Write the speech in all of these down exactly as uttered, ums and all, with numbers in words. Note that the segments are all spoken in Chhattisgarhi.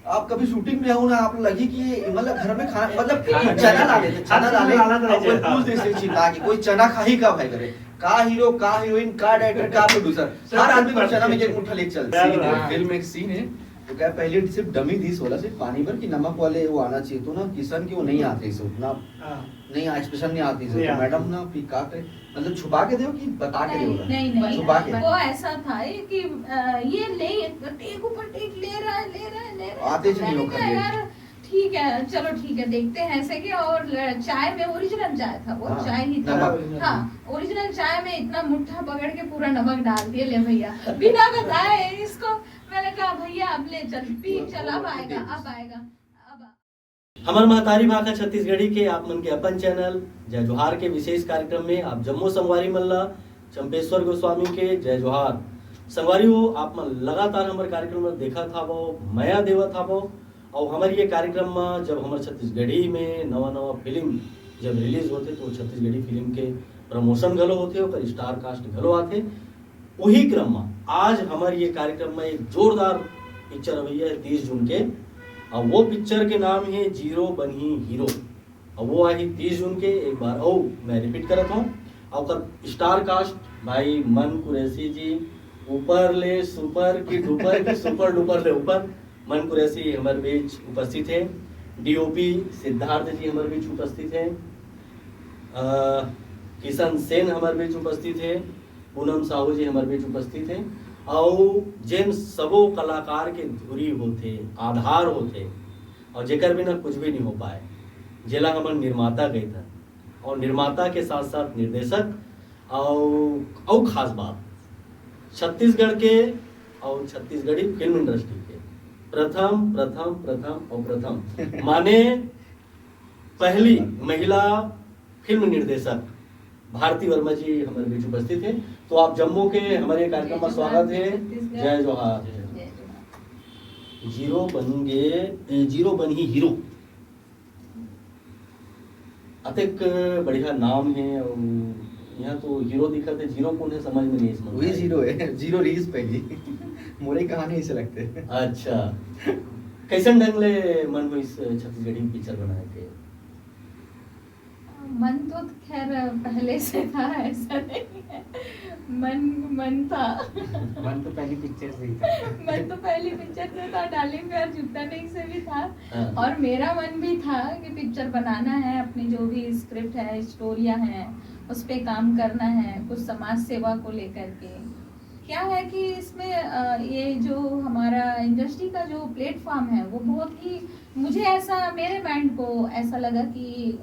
आप कभी शूटिंग में हो ना, आप लगी कि मतलब घर में खाना, मतलब चना ला लेते, चना ला ले, कोई पूछ दे से चिल्ला के, कोई चना खाही का भाई करे, का हीरो, का हीरोइन, का डायरेक्टर, का प्रोड्यूसर, हर आदमी को चना में एक मुट्ठा लेके चल। फिल्म एक सीन है, तो क्या पहले सिर्फ डमी थी सोलह से पानी भर की नमक वाले वो आना चाहिए, तो ना किशन की वो नहीं आते इसे उतना, हाँ। नहीं एक्सप्रेशन नहीं आती इसे। तो मैडम ना फिर का करे, मतलब छुपा के दे कि बता के दे? नहीं, नहीं, छुपा के। वो ऐसा था कि ये ले, टेक ऊपर टेक ले रहा है, ले रहा है, ले रहा है। आते तो नहीं हो यार, ठीक है, चलो ठीक है, देखते हैं ऐसे क्या। और चाय में ओरिजिनल चाय था वो, हाँ, चाय ही था। हाँ, ओरिजिनल चाय में इतना मुट्ठा पकड़ के पूरा नमक डाल दिया, ले भैया, बिना बताए इसको। मैंने कहा, भैया अब ले चल, पी चल, अब आएगा, अब आएगा। हमर महतारी भाखा छत्तीसगढ़ी के आप मन के अपन चैनल जय जोहार के विशेष कार्यक्रम में आप जम्मो संगवारी मन ला चंपेश्वर गोस्वामी के जय जोहार। संगवारी हो, आप मन लगातार हमर कार्यक्रम में देखत हावो, मया देवत हावो। और हमर ये कार्यक्रम में जब हमर छत्तीसगढ़ी में नवा नवा फिल्म जब रिलीज होते तो छत्तीसगढ़ी फिल्म के प्रमोशन घलो होते, ओकर स्टार कास्ट घलो आते। वही क्रम में आज हमर ये कार्यक्रम में एक जोरदार पिक्चर अवैया है तीस जून के, और वो पिक्चर के नाम है जीरो बनही हीरो। और वो आही तीस जून के, एक बार और मैं रिपीट करत हूँ। और ओकर स्टार कास्ट भाई मन कुरैशी जी, ऊपर ले सुपर की डुपर की सुपर डुपर ले ऊपर। मन कुरैशी हमर बीच उपस्थित है, डीओपी सिद्धार्थ जी हमर बीच उपस्थित है, अ, किशन सेन हमर बीच उपस्थित है, पूनम साहू जी हमर बीच उपस्थित है। और जेन सबो कलाकार के धुरी होथे, आधार होथे, और जेकर बिना कुछ भी नहीं हो पाए, जेला हमन निर्माता कहिथन। और निर्माता के साथ साथ निर्देशक और, और खास बात छत्तीसगढ़ के और छत्तीसगढ़ी फिल्म इंडस्ट्री के प्रथम प्रथम प्रथम और प्रथम माने पहली महिला फिल्म निर्देशक भारती वर्मा जी हमारे बीच उपस्थित है। तो आप जम्मो के हमारे कार्यक्रम में स्वागत है। जय जोहार। जीरो बन गए, जीरो बन ही हीरो। अतेक बढ़िया नाम है और यहाँ तो हीरो दिखत है, जीरो कौन है समझ में नहीं इस वही जीरो है। जीरो रीस पहली मोरे कहानी ऐसे लगते हैं। अच्छा, कैसन ढंग ले मन हो इस छत्तीसगढ़ी पिक्चर बनाए के? मन तो खैर पहले से था, ऐसा नहीं है। मन मन था। मन तो पहली पिक्चर से ही था। मन तो पहली पिक्चर से था, डार्लिंग प्यार झुकता नहीं से भी था। हाँ। और मेरा मन भी था कि पिक्चर बनाना है, अपनी जो भी स्क्रिप्ट है, स्टोरिया है, उस पर काम करना है, कुछ समाज सेवा को लेकर के। क्या है कि इसमें ये जो हमारा इंडस्ट्री का जो प्लेटफॉर्म है वो बहुत ही, मुझे ऐसा, मेरे माइंड को ऐसा लगा कि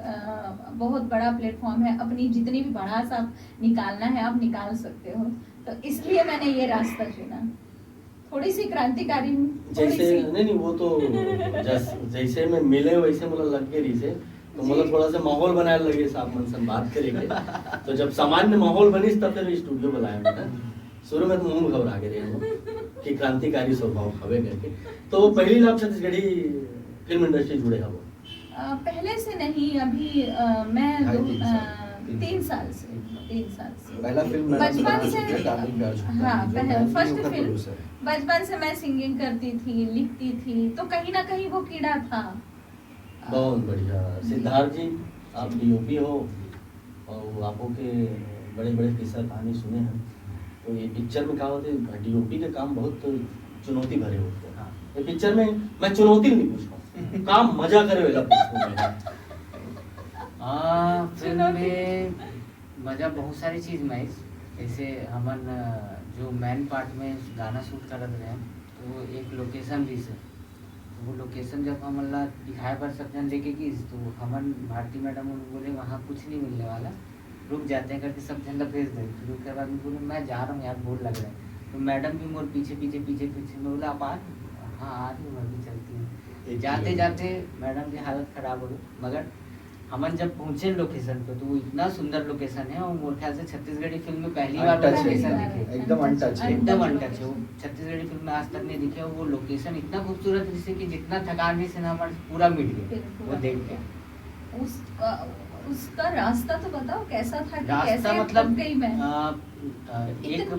बहुत बड़ा प्लेटफॉर्म है, अपनी जितनी भी भड़ास आप निकालना है आप निकाल सकते हो, तो इसलिए मैंने ये रास्ता चुना। थोड़ी सी क्रांतिकारी हूँ। जैसे नहीं नहीं वो तो जस, जैसे मैं मिले वैसे मतलब लग के रही से तो मतलब थोड़ा सा माहौल बनाए लगे साहब मन से बात करेंगे। तो जब सामान्य माहौल बनिस तब फिर स्टूडियो बुलाया मैंने। शुरू में तो मुंह घबरा के रहे हो कि क्रांतिकारी स्वभाव हवे करके। तो पहली लाभ छत्तीसगढ़ी फिल्म इंडस्ट्री जुड़े हो? पहले से नहीं, अभी आ, मैं दो, तीन, आ, साल। तीन साल से तीन साल से पहला फिल्म बचपन से हाँ पहले फर्स्ट फिल्म बचपन से मैं सिंगिंग करती थी, लिखती थी, तो कहीं ना कहीं वो कीड़ा था। बहुत बढ़िया। सिद्धार्थ जी, आप डीओपी हो और आपो के बड़े बड़े किस्सा कहानी सुने हैं, तो ये पिक्चर में का होते डीओपी के काम बहुत चुनौती भरे होते हैं। हाँ। ये पिक्चर में मैं चुनौती नहीं पूछ रहा हूँ, काम मजा करे वाला पूछ रहा हूँ। हाँ, फिल्म में मजा बहुत सारी चीज में आई। जैसे हमन जो मेन पार्ट में गाना शूट करत रहे तो एक लोकेशन भी से वो लोकेशन जब हमन ला दिखाए बर सब झन लेके गिस तो हमन भारती मैडम बोले वहाँ कुछ नहीं मिलने वाला, रुक जाते हैं करके सब झन ला भेज दे। फिर उसके बाद बोले मैं जा रहा हूँ यार, बोर लग रहा है। तो मैडम भी मोर पीछे पीछे पीछे पीछे में बोला आप आ रहे हो? हाँ आ रही हूँ, अभी चलती हूँ। जाते जाते मैडम की हालत खराब हो गई, मगर हमन जब पहुंचे लोकेशन पे तो वो इतना सुंदर लोकेशन है और मोर ख्याल से छत्तीसगढ़ी फिल्म में पहली बार लोकेशन दिखे। एकदम अनटच है। एकदम अनटच है वो। छत्तीसगढ़ी फिल्म में आज तक नहीं दिखे वो लोकेशन इतना खूबसूरत है जिससे कि जितना थकान भी सिनेमा पूरा मिट गया वो देख के। उसका उसका रास्ता तो बताओ कैसा था कि रास्ता कैसे मतलब गई मैं। आ, आ, एक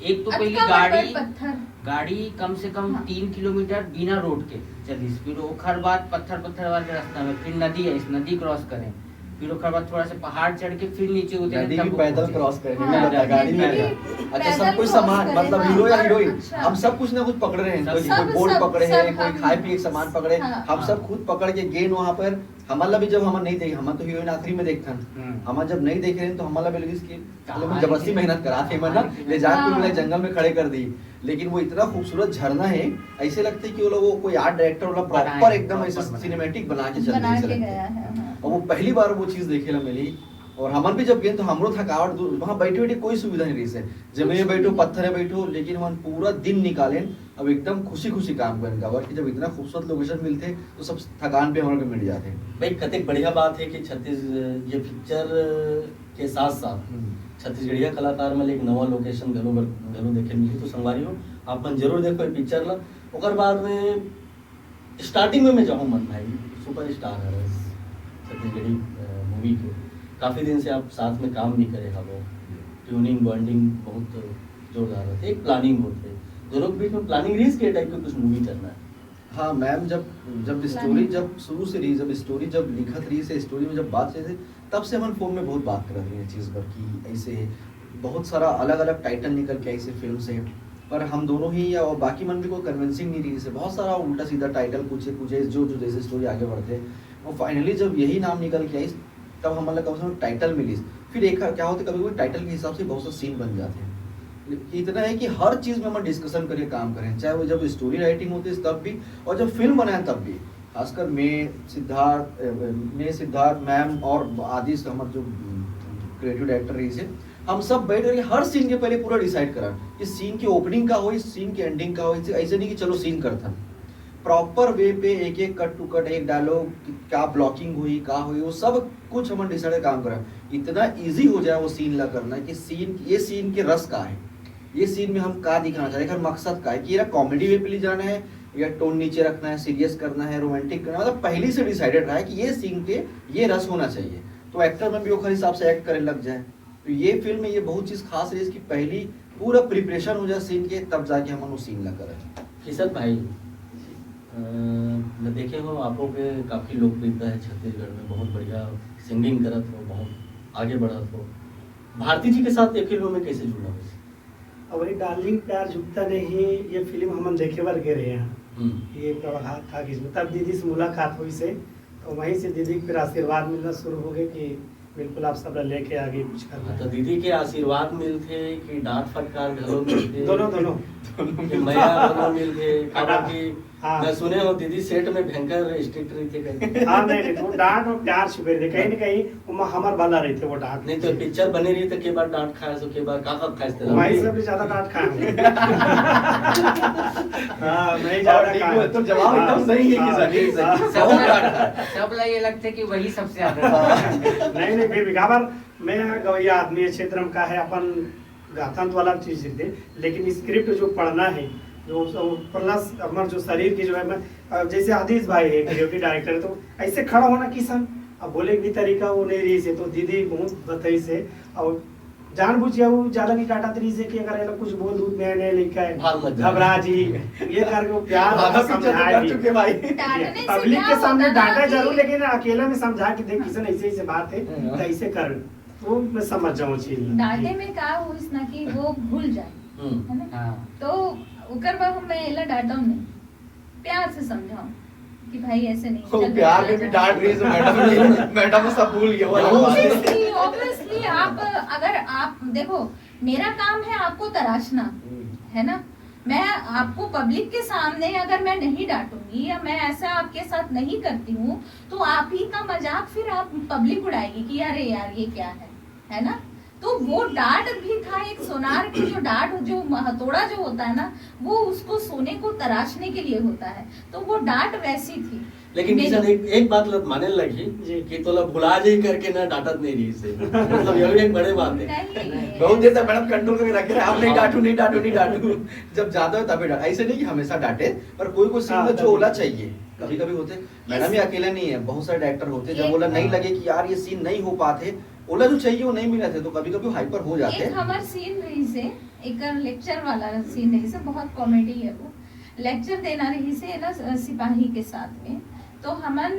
एक तो पहली अतका बड़ बड़ गाड़ी पत्थर। गाड़ी कम से कम हाँ। तीन किलोमीटर बिना रोड के चलिस, फिर ओखर बाद पत्थर पत्थर वाले रास्ता में, फिर नदी आइस, नदी क्रॉस करें, फिर ओखर बाद थोड़ा सा पहाड़ चढ़ के फिर नीचे उतरे, नदी तब भी वो पैदल पहुंचे। क्रॉस करें, हाँ, नहीं पता, गाड़ी नदी में भी जाते। अच्छा, सब पैदल कुछ क्रॉस सामान, करें, मतलब हाँ, हीरो या और हीरोइन, अच्छा। हम सब कुछ ना कुछ पकड़ रहे हैं, सब, कोई सब, कोई बोर्ड सब, पकड़े सब हैं, कोई हम खाए पिए के सामान पकड़े, हाँ। हम सब खुद पकड़ के गेन वहाँ पर। हमारा भी जब हम नहीं देखे, हम तो हीरोइन आखिरी में देखथन, हम्म। हम जब नहीं देख रहे हैं तो हमारा भी लगिस कि चलो, हम कहानी जबरदस्ती के- मेहनत करा थे, मतलब कहानी के- ले जा हाँ। कुल मिला जंगल में खड़े कर दी। लेकिन वो इतना खूबसूरत झरना है, ऐसे लगते कि वो लोग, वो कोई आर्ट डायरेक्टर वाला बनाए, प्रॉपर एकदम proper ऐसे बनाए। सिनेमैटिक बना के चल बना रही के है, गया है, हाँ। और वो पहली बार वो चीज देखे ला मिली। और हमन भी जब गए तो हमरो थकावट दूर, वहाँ बैठे बैठे कोई सुविधा नहीं रही से, जमीन में बैठो, पत्थर में बैठो, लेकिन हम पूरा दिन निकालें, अब एकदम खुशी खुशी काम करें, काबर कि जब इतना खूबसूरत लोकेशन मिलते तो सब थकान भी हमारे मिट जाते। भाई, कतेक बढ़िया बात है कि छत्तीस ये पिक्चर के साथ साथ हम्म। छत्तीसगढ़िया कलाकार मन एक नवा लोकेशन घलो बर-, घलो देखे मिली। तो संगवारी हो, आप मन जरूर देखो ये पिक्चर ला। ओकर बाद में स्टार्टिंग में मैं जाऊँ मन भाई, सुपर स्टार है छत्तीसगढ़ी मूवी के। काफी दिन से आप साथ में काम भी करे हवो, ट्यूनिंग बॉन्डिंग बहुत जोरदार रहते, एक प्लानिंग होते, दोनों के बीच में प्लानिंग रहिस के टाइप के कुछ मूवी करना है। हाँ मैम, जब जब स्टोरी Planning। जब शुरू से रही, जब स्टोरी जब लिखत रही से, स्टोरी में जब बात रही से, तब से हम फोन में बहुत बात करत रही चीज पर कि ऐसे बहुत सारा अलग अलग टाइटल निकल के आई से फिल्म से, पर हम दोनों ही या और बाकी मन भी को कन्विंसिंग नहीं रही से, बहुत सारा उल्टा सीधा टाइटल पूछे पूछे जो जो जैसे स्टोरी आगे बढ़ते, और फाइनली जब यही नाम निकल के आई तब हमारा कम से कम टाइटल मिली। फिर एक क्या होता है, कभी कभी टाइटल के हिसाब से बहुत सारे सीन बन जाते हैं। इतना है कि हर चीज में हम डिस्कशन करके काम करें, चाहे वो जब स्टोरी राइटिंग होती है तब भी, और जब फिल्म बनाए तब भी। खासकर मैं, सिद्धार्थ अ, मैं, सिद्धार्थ मैम और आदि से हमारे जो क्रिएटिव डायरेक्टर रही से, हम सब बैठ करके हर सीन के पहले पूरा डिसाइड करा कि सीन की ओपनिंग का हो, सीन की एंडिंग का हो। ऐसे नहीं कि चलो सीन करता, प्रॉपर वे पे एक एक कट टू कट, एक डायलॉग, क्या ब्लॉकिंग हुई, का हुई, वो सब कुछ हम डिसाइड काम करा। इतना ईजी हो जाए वो सीन ला करना कि सीन, ये सीन के रस का है, ये सीन में हम का दिखाना चाहते हैं, एकर मकसद का है कि ये कॉमेडी वे पे ले जाना है या टोन नीचे रखना है, सीरियस करना है, रोमांटिक करना है, मतलब पहले से डिसाइडेड रहा है कि ये सीन के ये रस होना चाहिए, तो एक्टर में भी ओकर हिसाब से एक्ट करे लग जाए। तो ये फिल्म में ये बहुत चीज खास रही कि पहली पूरा प्रिपरेशन हो जाए सीन के, तब जाके हम वो सीन ला करें। किशन भाई, अ, मैं देखे हो आपो के काफी लोकप्रियता है छत्तीसगढ़ में, बहुत बढ़िया सिंगिंग करत हो, बहुत आगे बढ़त हो। भारती जी के साथ ये फिल्म में कैसे जुड़ना हो? और वही डार्लिंग प्यार झुकता नहीं, ये फिल्म हमन देखे बर गे रहे हैं। हम्म। ये प्रभात था किसमें, तब दीदी से मुलाकात हुई से, तो वहीं से दीदी के फिर आशीर्वाद मिलना शुरू हो गए कि बिल्कुल आप सब ला लेके आगे कुछ करना हाँ, तो है। दीदी के आशीर्वाद मिलथे कि डांट फटकार घलो मिलथे? दोनों, दोनों। कि मया घलो मिलथे, काबर कि हाँ। मैं सुने हो दीदी सेट में भयंकर स्ट्रिक्ट रहिथे करके। हाँ, नहीं, नहीं, वो डांट और प्यार छुपे रहे, कहीं ना कहीं वो हमर वाला रहिथे वो डांट। नहीं तो पिक्चर बने रही तो के बार डांट खाए सो के बार का का खाए तेला? मैं सबसे ज्यादा डांट खाया हूँ। हाँ, मैं ज्यादा ठीक खाया है, हूँ। तो जवाब एकदम सही है कि हाँ, सर, नहीं, हाँ। सही। बहुत डांट खाया। सबला ये लगथे कि वही सबसे ज्यादा नहीं, नहीं, बेफिक्र। मैं गवैया आदमी है, क्षेत्र में का है, अपन गाथन तो अलग चीज थे, लेकिन स्क्रिप्ट जो पढ़ना है, जो प्लस हमारे जो शरीर की जो है, मैं, अब जैसे आदिश भाई है, डिप्टी डायरेक्टर है, तो ऐसे खड़ा होना किसन, अब बोले भी तरीका वो नहीं रही से, तो दीदी बहुत बताई से, और जानबूझ के वो ज्यादा नहीं डांटा रही से कि अगर ये लोग कुछ बोल दूध में नहीं लिखा है, भाग मत जा। घबरा जी, ये करके वो प्यार आधा वाला पिक्चर तो समझाए कर भी। डांटने से पब्लिक क्या के सामने होता ना डांटा कि जरूर, लेकिन अकेले में समझा के देख किसन ऐसे ऐसे बात है, हाँ। तो ऐसे कर, वो मैं समझ जाऊँ चीज। डांटे में का होइस ना कि वो भूल जाए, हम्म। है ना? हाँ। तो ओकर बाद मैं एला डांटो नहीं, प्यार से समझाओ कि भाई ऐसे नहीं, वो चल प्यार बेटा, में भी ऐसे डांट रही है, मैडम, मैडम सब भूल गए, वो अलग बात है। ऑब्वियसली, ऑब्वियसली आप, अगर आप देखो, मेरा काम है आपको तराशना, हम्म। है ना? मैं आपको पब्लिक के सामने अगर मैं नहीं डांटूंगी या मैं ऐसा आपके साथ नहीं करती हूँ, तो आप ही का मजाक फिर आप पब्लिक उड़ाएगी कि अरे यार, ये क्या है, है ना? तो वो डांट भी था एक सोनार की, जो डांट, जो हथौड़ा जो होता है ना, वो उसको सोने को तराशने के लिए होता है, तो वो डांट वैसी थी। लेकिन नहीं। किशन, एक, एक बात लत माने लगी जी। कि तोला भुला जाई करके ना डांटत नहीं रही से, मतलब ये भी एक बड़े बात है। नहीं। बहुत देर तक मैडम कंट्रोल करके रखे रहे, आप नहीं डांटू, नहीं डांटू, नहीं डांटू। जब ज्यादा हो तभी डांट, ऐसे नहीं कि हमेशा डांटे, पर कोई कोई सीन हाँ, में तभी। जो होला चाहिए, कभी कभी होते। मैडम ही अकेले नहीं है, बहुत सारे डायरेक्टर होते हैं, जब ये बोला नहीं हाँ। लगे कि यार ये सीन नहीं हो पाते, ओला जो चाहिए वो नहीं मिला थे तो कभी कभी हाइपर हो जाते एक हैं। हमर सीन रहिसे, एक लेक्चर वाला सीन रहिसे, बहुत कॉमेडी है वो। लेक्चर देना रहिसे ना, अ, सिपाही के साथ में। तो हमन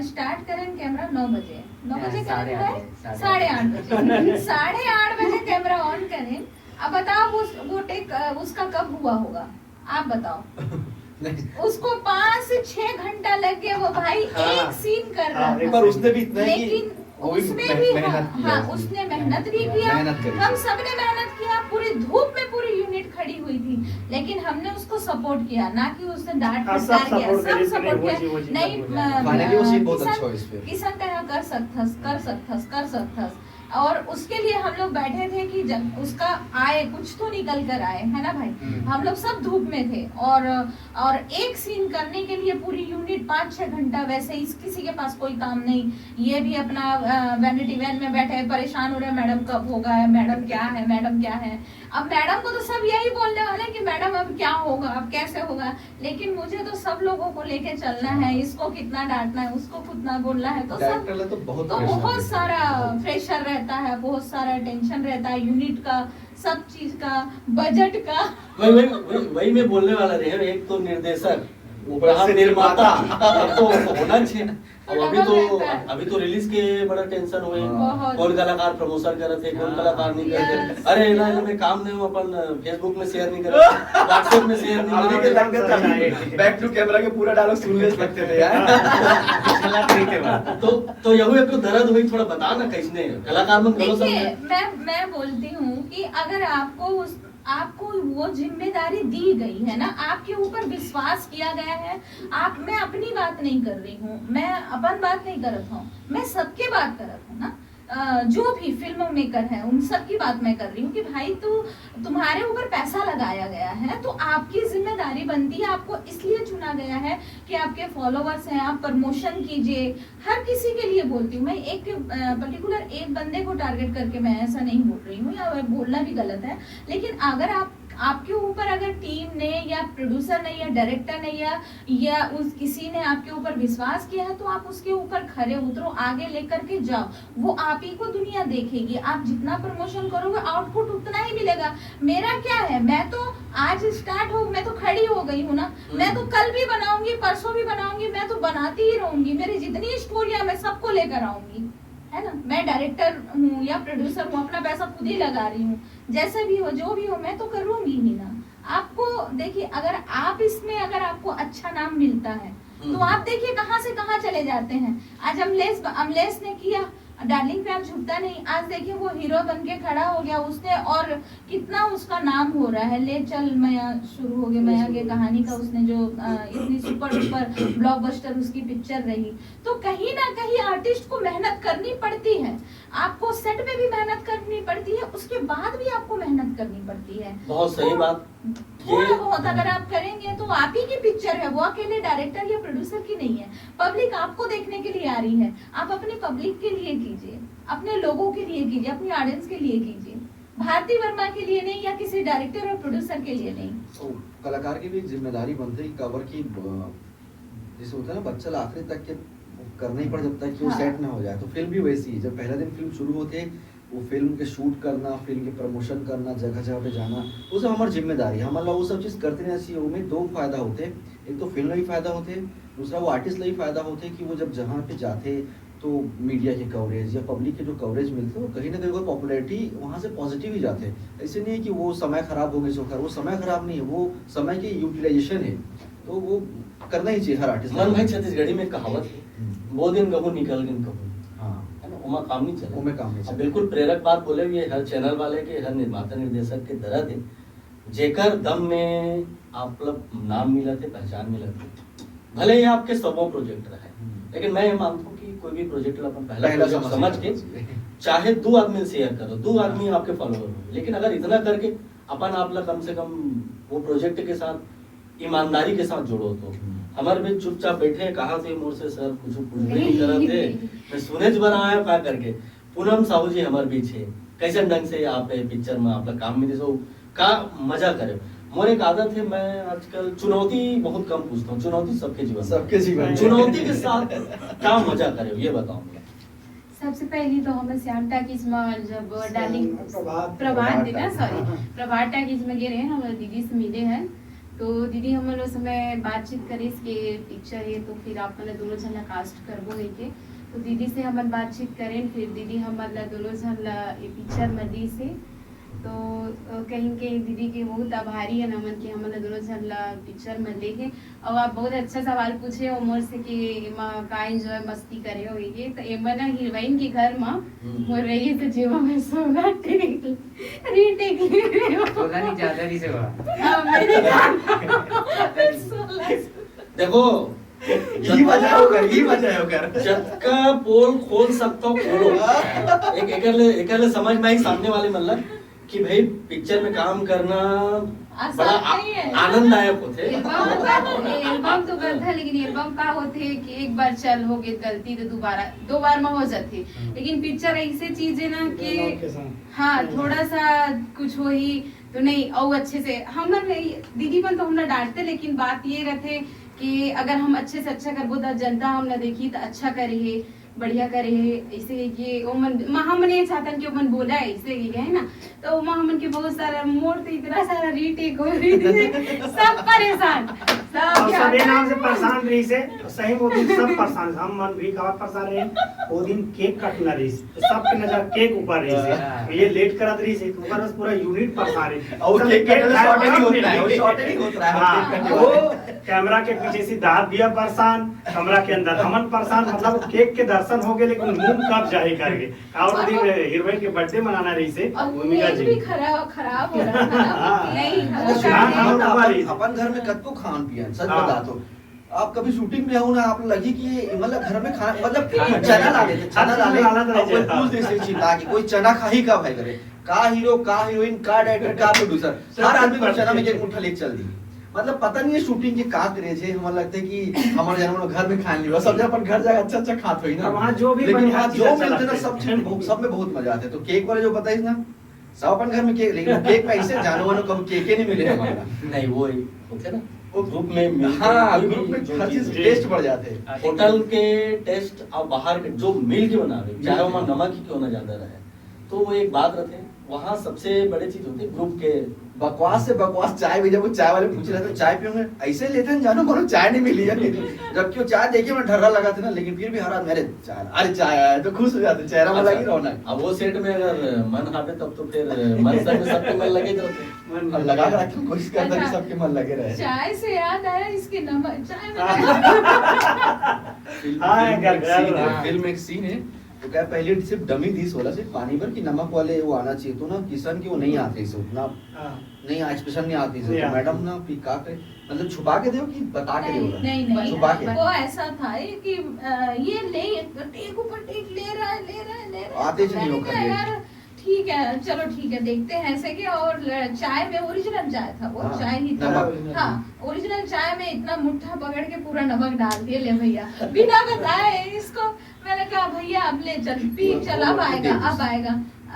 स्टार्ट करें कैमरा नौ बजे। नौ बजे साढ़े करें आठ भाई? बजे, साढ़े आठ बजे। साढ़े आठ बजे कैमरा ऑन करें। अब बताओ वो, वो टेक उसका कब हुआ होगा, आप बताओ। नहीं, उसको पांच से छह घंटा लग गया वो भाई, हाँ। एक सीन कर रहा हाँ, था। पर उसने भी इतना है कि लेकिन वो भी उसमें मेह- भी हाँ, मेहनत किया हाँ, उसने। उसने मेहनत भी किया। मेहनत करी हम थी। सब ने मेहनत किया, पूरी धूप में पूरी यूनिट खड़ी हुई थी, लेकिन हमने उसको सपोर्ट किया, ना कि उसने डांट हाँ, सब फटकार किया। सपोर्ट सब करिए, सपोर्ट वो किया। जी, वो जी, नहीं वो जी। अ, फाइनली वो सीन बहुत किशन- अच्छा हो इस पे। किशन का यहाँ कर सकथस, कर सकथस, कर सकथस। और उसके लिए हम लोग बैठे थे कि जब उसका आए, कुछ तो निकल कर आए, है ना भाई? हम्म। हम लोग सब धूप में थे और और एक सीन करने के लिए पूरी यूनिट पाँच छह घंटा, वैसे इस किसी के पास कोई काम नहीं, ये भी अपना वैनिटी वैन में बैठे हैं, परेशान हो रहे हैं, मैडम कब होगा, मैडम क्या है, मैडम क्या है। अब मैडम को तो सब यही बोलने वाले हैं कि मैडम अब क्या होगा, अब कैसे होगा, लेकिन मुझे तो सब लोगों को लेके चलना है, इसको कितना डांटना है, उसको कितना बोलना है, तो सब डायरेक्टर ला तो बहुत तो प्रेशर बहुत है। सारा प्रेशर रहता है, बहुत सारा टेंशन रहता है यूनिट का, सब चीज का, बजट का। वही वही वही, वही मैं बोलने वाला रहे। एक तो निर्देशक, ऊपर यहाँ से निर्माता, निर्माता। अब तो होना चाहिए। अब अभी डबल तो रहता है। अभी तो रिलीज के बड़ा टेंशन हुए, बहुत। कौन कलाकार प्रमोशन करत है, कौन हाँ। कलाकार नहीं करत है। Yes. अरे ना, मैं काम नहीं हूँ, अपन फेसबुक में शेयर नहीं करत, व्हाट्सएप में शेयर नहीं अभी के करत। लग गया था, बैक टू कैमरा के पूरा डायलॉग सुनने लगते थे यार। चला ठीक है बात। तो तो यहू एक तो दर्द हुई, थोड़ा बता ना कैसने कलाकार मन करो देखिए, सब। मैं मैं बोलती हूँ कि अगर आपको उस आपको वो जिम्मेदारी दी गई है ना, आपके ऊपर विश्वास किया गया है। आप मैं अपनी बात नहीं कर रही हूँ, मैं अपन बात नहीं करत हूँ, मैं सबके बात करत हूँ ना। अ, जो भी फिल्म मेकर है उन सब की बात मैं कर रही हूँ कि भाई तू तुम्हारे ऊपर पैसा लगाया गया है, तो आपकी जिम्मेदारी बनती है, आपको इसलिए चुना गया है कि आपके फॉलोअर्स हैं, आप प्रमोशन कीजिए। हर किसी के लिए बोलती हूँ मैं, एक पर्टिकुलर एक बंदे को टारगेट करके मैं ऐसा नहीं बोल रही हूँ, या बोलना भी गलत है। लेकिन अगर आप आपके ऊपर अगर टीम ने या प्रोड्यूसर ने या डायरेक्टर ने या या उस किसी ने आपके ऊपर विश्वास किया है, तो आप उसके ऊपर खरे उतरो, आगे लेकर के जाओ। वो आप ही को दुनिया देखेगी। आप जितना प्रमोशन करोगे, आउटपुट उतना ही मिलेगा। मेरा क्या है, मैं तो आज स्टार्ट हो, मैं तो खड़ी हो गई हूँ ना। मैं तो कल भी बनाऊंगी, परसों भी बनाऊंगी, मैं तो बनाती ही रहूंगी। मेरी जितनी स्टोरियां, मैं सबको लेकर आऊंगी, है ना। मैं डायरेक्टर हूँ या प्रोड्यूसर हूँ, अपना पैसा खुद ही लगा रही हूँ। जैसे भी हो, जो भी हो, मैं तो करूंगी ही ना। आपको देखिए, अगर आप इसमें, अगर आपको अच्छा नाम मिलता है, तो हम्म। आप देखिए कहाँ से कहाँ चले जाते हैं। आज अमलेश अमलेश ने किया डार्लिंग प्यार झुकता नहीं, आज देखिए वो हीरो बन के खड़ा हो गया उसने, और कितना उसका नाम हो रहा है। ले चल मया शुरू हो गया, मया के कहानी का उसने जो अ, इतनी सुपर डुपर ब्लॉकबस्टर उसकी पिक्चर रही। तो कहीं ना कहीं आर्टिस्ट को मेहनत करनी पड़ती है, आपको सेट पे भी मेहनत करनी पड़ती है, उसके बाद भी आपको मेहनत करनी पड़ती है। बहुत सही बात। थोड़ा बहुत अगर आप करेंगे तो आप ही की पिक्चर है, वो अकेले डायरेक्टर या प्रोड्यूसर की नहीं है। पब्लिक आपको देखने के लिए आ रही है, आप अपनी पब्लिक के लिए कीजिए, अपने लोगों के लिए कीजिए, अपनी ऑडियंस के लिए कीजिए। भारती वर्मा के लिए नहीं या किसी डायरेक्टर और प्रोड्यूसर के लिए नहीं। तो कलाकार की भी जिम्मेदारी बनती है कि काबर की, अ, जैसे होता है ना, बच्चा ला आखिरी तक के करना ही पड़े जब तक कि वो हाँ। सेट ना हो जाए। तो फिल्म भी वैसी है, जब पहला दिन फिल्म शुरू होते, वो फिल्म के शूट करना, फिल्म के प्रमोशन करना, जगह जगह पे जाना, वो सब हमारी जिम्मेदारी है। हमन ला वो सब चीज करते रहना चाहिए। ओमे दो फायदा होते, एक तो फिल्म ला भी फायदा होते, दूसरा वो आर्टिस्ट ला भी फायदा होते कि वो जब जहाँ पे जाते तो मीडिया के कवरेज या पब्लिक के जो कवरेज मिलते, वो कहीं ना कहीं वो पॉपुलैरिटी वहाँ से पॉजिटिव ही जाते। ऐसे नहीं है कि वो समय खराब हो गया, सो खराब, वो समय खराब नहीं है, वो समय की यूटिलाइजेशन है। तो वो करना ही चाहिए हर आर्टिस्ट। मन भाई छत्तीसगढ़ी में कहावत है, हम्म। वो दिन कहूँ निकल गए कहूँ, हाँ, है ना, ओमा काम नहीं चले। ओमे काम नहीं अब चले। बिल्कुल प्रेरक बात बोले हुए हर चैनल वाले के, हर निर्माता निर्देशक के दर्द है। जेकर दम में आप लोग नाम मिला थे, पहचान मिला थे, भले ही आपके सबों प्रोजेक्ट रहे, हम्म। लेकिन मैं ये मानता हूँ कि कोई भी प्रोजेक्ट अपन पहला पहला प्रोजेक्ट समझ के, चाहे दो आदमी शेयर करो, दो आदमी आपके फॉलोअर हो, लेकिन अगर इतना करके अपन आप लोग कम से कम वो प्रोजेक्ट के साथ ईमानदारी के साथ जोड़ो तो। हम्म। हमारे बीच चुपचाप बैठे हैं, कहा थे मोर से सर कुछ पूछबे नहीं करत थे, मैं सुने ज बर आया का करके। पूनम साहू जी हमारे बीच है, कैसे ढंग से आप ये पिक्चर में आप लोग काम में दिसो, का मजा करे। मोर एक आदत है, मैं आजकल चुनौती बहुत कम पूछता हूँ, चुनौती सबके जीवन में। सबके जीवन में। चुनौती के साथ का मजा करे, ये बताओ मुझे। सबसे पहली तो हम श्याम टाकीज में जब डार्लिंग प्रभात, प्रभात प्रभात दे ना, टाकीज। सॉरी, हाँ, हाँ। प्रभात टाकीज में गए रहे, हम दीदी से मिले हैं। तो दीदी हमन उस समय बातचीत करिस के पिक्चर है तो फिर आप मन दोनों झन ला कास्ट करबो है के। तो दीदी से हमन बातचीत करें, फिर दीदी हमन ला दोनों झन ला ये पिक्चर में दी से। तो अ, कहीं के दीदी के बहुत आभारी है हमन के हमन ला दोनों झन ला पिक्चर में ले के। और आप बहुत अच्छा सवाल पूछे हो मोर से कि एमा का एंजॉय मस्ती करे हो ये, तो एमा ना हीरोइन के घर में हम्म। मोर रही तो जीवा में सोलह टेक, रीटेक ले रहे हो। सोलह नहीं, ज्यादा नहीं से हुआ। हाँ, मेरे ज्यादा नहीं। सोलह। देखो, घी बजाओ कर, घी बजाओ कर। जतका पोल खोल सकता हो, खोलो। एक, एकर ले, एकर ले समझ में आई सामने वाले मन ला कि भाई, पिक्चर में काम करना आसान बड़ा आ-, नहीं है। आनंददायक होथे। एल्बम का, एल्बम तो बनता है, लेकिन एल्बम का होथे कि एक बार चल हो गए गलती, तो दोबारा, दो बार में हो जाथे। हम्म। लेकिन पिक्चर ऐसे चीज है ना कि एल्बम के साथ। हाँ, हम्म। थोड़ा सा कुछ हो ही तो नहीं, और अच्छे से हमन नहीं, दीदी मन तो हमरा डांटते, लेकिन बात ये रहथे कि अगर हम अच्छे से अच्छा करबो, तो जनता हमला देखी, तो अच्छा करे हे, बढ़िया करे हे, ऐसे है कि ओमन, म-, हमन ये चाहतन कि ओमन बोला है, ऐसे ही है ना। तो ओमा हमन के बहुत सारा, मोर तो इतना सारा रीटेक हो रही थी, सब परेशान, सब और सब ये यार नाम से परेशान रही से, सही में वो दिन सब परेशान, हम मन भी काबर परेशान रहे, वो दिन केक कटना रही से, तो सबके नजर केक ऊपर रही से, हाँ। तो ये लेट करत रही से, तो ऊपर बस पूरा यूनिट परेशान रही। और सब केक केक कटना खाए शॉर्टेज ही बंद होता है, नहीं। वो शॉर्टेज ही होता है, हाँ, केक कटने वो वाले। कैमरा के पीछे से दाद दिया परेशान, कमरा के अंदर हमन परेशान, मतलब केक के दर्शन हो गए, लेकिन मुंह कब जाही करके। और दिन हीरोइन के बर्थडे मनाना रही से, और भूमिका नींद जी। भी खराब, खराब हो रहा था ना, हाँ। नहीं, वो हाँ, हाँ, हाँ, हाँ। अपन घर में कतको खान पियन, सच हाँ। बता तो। आप कभी शूटिंग में हो ना, आप लगी कि ये मतलब घर में खाना, मतलब कि हाँ, चना ला लेते, चना ला ले, हाँ, हाँ, और कोई हाँ। पूछ दे से चिल्ला के, कोई चना खाही का भाई करे, का हीरो, का हीरोइन, का डायरेक्टर, का प्रोड्यूसर, हर आदमी को चना में एक मुट्ठा लेके चल दी। मतलब पता नहीं है शूटिंग के का क्रेज है, हमारा लगता है कि हमारे जन्म में घर में खाने नहीं हुआ, सब जगह अपन घर जाके अच्छा अच्छा खात हुई ना। और वहाँ जो भी लेकिन बने, वहाँ हर चीज़ जो अच्छा मिलते ना, लगता है। सब चीज़ बहुत, सब में बहुत मजा आता है। तो केक वाले जो बताइस ना, सब अपन घर में केक, लेकिन केक में ऐसे जानो वानो कभी केक ही नहीं मिले हमारा। नहीं, वो ही होते ना, वो ग्रुप में मिल के हाँ, कोई भी ग्रुप में जो हर चीज़ चीज़ है। टेस्ट बढ़ जाते हैं। होटल के टेस्ट और बाहर के जो मिल के बनावे, चाहे हम्म। वहाँ नमक ही क्यों ना ज़्यादा रहे, तो वो एक बात रहते हैं। वहाँ सबसे बड़े चीज़ होते हैं ग्रुप के। बकवास से बकवास चाय भी, जब वो चाय वाले पूछ रहे थे, "चाय पियोगे?" ऐसे लेते हैं, जानो मानो चाय नहीं मिली है। जबकि वो चाय देखे मैं ढर्रा लगा था ना, लेकिन फिर भी हर आदमी, "अरे चाय, अरे चाय आया," तो खुश हो जाते, चेहरा में अच्छा, लगी रौनक। अब वो सेट में अगर मन हावे तब तो फिर मन से सबके मन लगे रहते हैं। मन अब लगा के रखने की कोशिश करता है कि अच्छा। सबके मन लगे रहे। चाय से याद आया, इसके नमक, चाय में हाँ। फिल्म, हाँ, फिल्म एक घर, सीन है, हाँ। फिल्म एक सीन है, तो क्या पहले सिर्फ डमी दिस वाला, सिर्फ पानी भर की नमक वाले वो आना चाहिए, तो ना किशन की वो नहीं आती से उतना, हाँ। नहीं, एक्सप्रेशन नहीं आती से, नहीं तो आती। मैडम ना फिर का करे, मतलब छुपा के दो कि बता के नहीं, दो? नहीं, नहीं, छुपा के। वो ऐसा था कि, अ, ये ले, टेक ऊपर टेक ले रहा है, ले रहा है, ले रहा है। आते तो से नहीं मैंने वो कहा, कर ले। यार, ठीक है, चलो ठीक है, देखते हैं ऐसे कि, और ल-, चाय में ओरिजिनल चाय था वो, हाँ, चाय ही था। नमक। हाँ, ओरिजिनल चाय में इतना मुट्ठा पकड़ के पूरा नमक डाल दिया, ले भैया, बिना बताए इसको। मैंने कहा, "भैया, अब ले चल, पी, पूरा चल, अब पूरा आएगा, पी अब आएगा,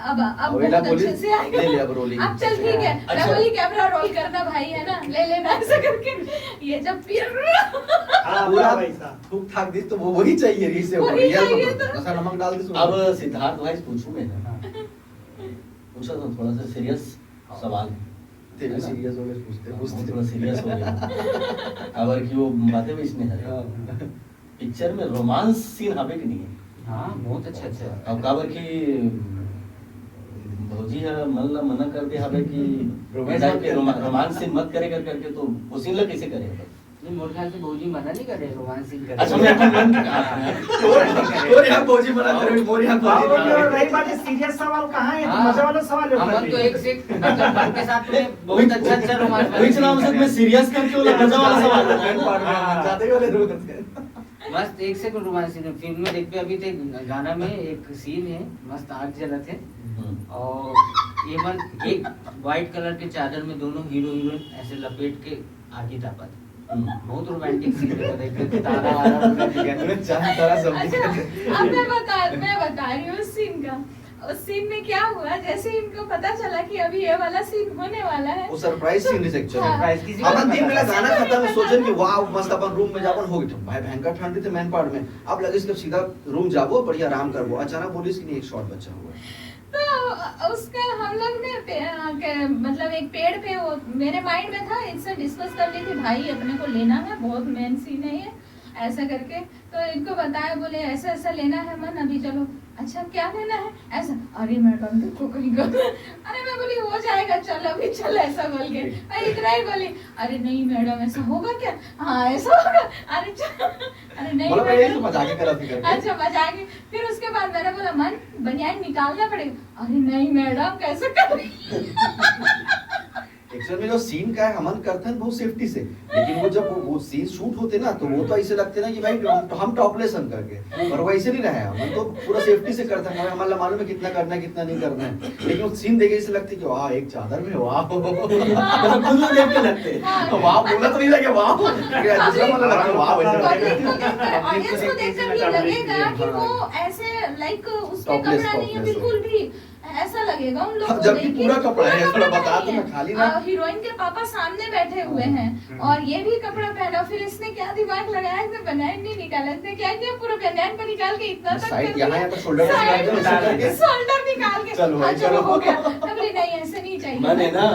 अब, अब अवेला बहुत बोली, अच्छे से आएगा। ले ले, अब रोलिंग अब चल, ठीक है।" मैं अच्छा। बोली, "कैमरा रोल करना भाई, है ना, ले लेना," ऐसा करके। ये जब पी हाँ, पूरा पूरा वैसा। थूक थाक दी तो वो वही चाहिए, रीस से वही रियल चाहिए तो। तो। ऐसा नमक डाल के सुनो। अब सिद्धार्थ भाई से पूछूं मैं ना। हाँ। पूछा था, थोड़ा सा सीरियस सवाल है। तेरे है ना? सीरियस हो गए, पूछते, हाँ, पूछते। थोड़ा सीरियस हो गया। अब कि वो बातें भी इसमें है। हाँ। पिक्चर में रोमांस सीन हवे कि नहीं है? हाँ, बहुत अच्छा, अच्छा। अब काबर कि भौजी ह मन ला मना कर दे हवे कि रोमांस ए टाइप मत के कर। रोमा-, रोमांस सीन मत करे कर करके, तो वो सीन ला कैसे करे? नहीं, मोर ख्याल से भौजी मना नहीं करे रोमांस सीन करे। अच्छा, मैं अपन मन की कहा। तोर, तोर यहाँ भौजी मना करे, मोर यहाँ भौजी हाँ, मना वो करे। रही बात है, सीरियस सवाल कहाँ है? तो हाँ, मजा वाला सवाल है हमन उठा तो दिया। एक से एक, मतलब, मन के साथ में बहुत अच्छा, अच्छा रोमांस वही चुनाव से मैं सीरियस करके वाला मजा वाला सवाल है। हाँ। ज्यादा ही वाले रोमांस कर। मस्त एक से एक रोमांस सीन है। फिल्म में देखबे अभी ते गाना में एक सीन है, मस्त आग जलत है। हम्म। और ये मन एक व्हाइट कलर के चादर में दोनों हीरो हीरोइन ऐसे लपेट के आग ही तापत। हम्म। बहुत रोमांटिक सीन है, देखबे तो तारा वारा पूरा दिखा। पूरा चांद तारा सब अच्छा, दिखा। अब मैं बता, मैं बता रही हूँ उस सीन का। उस सीन में क्या हुआ, जैसे ही इनको पता चला कि अभी ये वाला सीन होने वाला है, वो सरप्राइज सीन है एक्चुअली। हाँ। सरप्राइज किसी हमन को तीन मिनट गाना किसी को खत्म, नहीं सोचन पता। कि वाह, मस्त अपन रूम में जावन, हो गई। भाई भयंकर ठंड रहिथे मैनपाट में। अब लगे इसके सीधा रूम जाबो, बढ़िया आराम करबो। अचानक बोलिस कि नहीं, एक शॉट बचा हुआ है। तो उसका हम लोग ने पे, आ, के, मतलब एक पेड़ पे, वो मेरे माइंड में था, इससे डिस्कस कर ली थी, भाई अपने को लेना है, बहुत मेन सीन है ये, ऐसा करके। तो इनको बताया, बोले ऐसा ऐसा लेना है मन, अभी चलो। अच्छा क्या लेना है? ऐसा। अरे मैडम देखो कहीं का। अरे मैं बोली हो जाएगा, चल अभी चल, ऐसा बोल के मैं इतना ही बोली। अरे नहीं मैडम, ऐसा होगा क्या? हाँ ऐसा होगा। अरे चल, अरे नहीं बोला मैं यही मैडम। तो मजाक ही करा थी करके। अच्छा मजाक ही। फिर उसके बाद मैंने बोला मन, बनियान निकालना पड़ेगा। अरे नहीं मैडम, कैसे कर रही? एक्चुअल में जो सीन का है हमन करते हैं बहुत सेफ्टी से, लेकिन वो जब वो, वो सीन शूट होते ना तो वो तो ऐसे लगते ना कि भाई हम, हम टॉपलेस हम करके, पर वो ऐसे नहीं रहा है। हमन तो पूरा सेफ्टी से करते हैं। हमारे मालूम है कितना करना है कितना नहीं करना है, लेकिन वो सीन देखे ऐसे लगते कि वाह एक चादर में वाह। मतलब खुद को देख के लगते हैं। वाह बोला तो नहीं लगे वाह, दूसरा वाला लगता है वाह वैसे। पब्लिक को देखकर, ऑडियंस को देखकर भी लगेगा कि वो ऐसे लाइक उस पे टॉपलेस, कपड़ा नहीं है टॉपलेस। बिल्कुल भी, ऐसा लगेगा उन लोग हाँ, को जबकि देख के। पूरा कपड़ा है, थोड़ा बता दो ना, नहीं है। खाली ना। आ, हीरोइन के पापा सामने बैठे हुए हैं हम्म। और ये भी कपड़ा पहना, फिर इसने क्या दिमाग लगाया, इसने बनियान नहीं निकाला, इसने क्या किया, पूरा बनियान को निकाल के इतना तक साइड कर यहाँ दिया। यहाँ पर शोल्डर पे निकाल दो, ऐसे करके। शोल्डर निकाल के। चलो भाई, हाँ, चलो, चलो। हो गया। तो बोली, नहीं ऐसे नहीं चाहिए। मन है ना,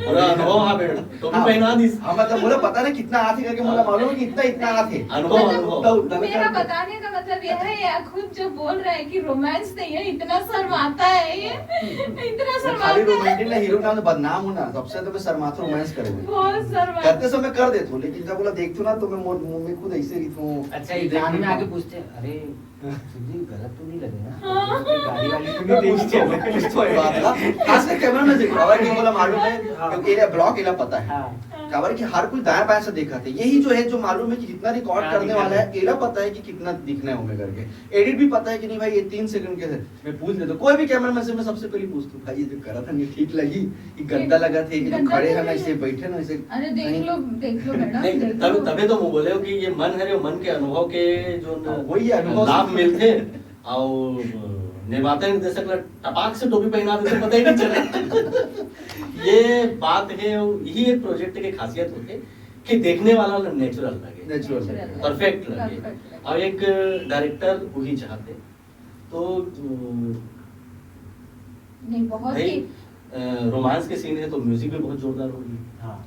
पूरा अनुभव हाँ बेटा, टोपी पहना दी। हाँ, मतलब बोला पता ना कितना हाथ है करके बोला मालूम है कि इतना इतना हाथ है। अनुभव, अनुभव। उतना, उतना मेरा करके। बताने का मतलब यह है, ये खुद जो बोल रहा है कि रोमांस नहीं है, इतना शर्माता है ये, इतना मैं शर्माता खाली है। रोमांटिक ना, हीरो नाम से बदनाम हूँ ना, सबसे तो मैं शर्माता हूँ, रोमांस करूँ। बहुत शर्माता। करते समय कर देता हूँ, लेकिन जब बोला देखते हो ना तो मैं मुंह मुंह में खुद ऐसे ही हूँ। अच्छा, ये कान में आके पूछते हैं, अरे सुधीर गलत तो नहीं लगे ना? हाँ। गाड़ी वाली तो कुछ तो नहीं कुछ तो ये बात ना, खास कर कैमरा में देखो, अगर कि बोला मालूम है, हाँ। क्योंकि एरिया ब्लॉक एला पता है। हाँ। काबर कि हर कोई दाएं बाएं से देखा थे, यही जो है जो मालूम है कि जितना रिकॉर्ड हाँ, करने दिखा वाला है, दे। एला पता है कि कितना दिखना है ओमे करके। एडिट भी पता है कि नहीं भाई ये तीन सेकंड के है। मैं पूछ लेता हूँ, कोई भी कैमरा मैन से मैं सबसे पहले पूछता हूँ, भाई ये जो करा था नहीं ठीक लगी, ये गंदा लगा थे, ये जो गंदा खड़े तो है ना नहीं इसे है। बैठे ना इसे अरे देख लो, देख लो मैडम, नहीं, देख तब लो। तबे तो मैं बोले हो कि ये मन है रे, मन के अनुभव के जो न- हाँ, वही अनुभव लाभ से- मिलते और निर्माता निर्देशक ला टपाक से टोपी पहना देते, पता ही नहीं चला। ये बात है, यही एक प्रोजेक्ट की खासियत होती है कि देखने वाला नेचुरल लगे, नेचुरल नेचुरल। परफेक्ट लगे। परफेक्ट लगे। और एक डायरेक्टर वही चाहते। तो अम, नहीं, बहुत भाई, ही रोमांस के सीन है तो म्यूजिक भी बहुत जोरदार होगी। हाँ।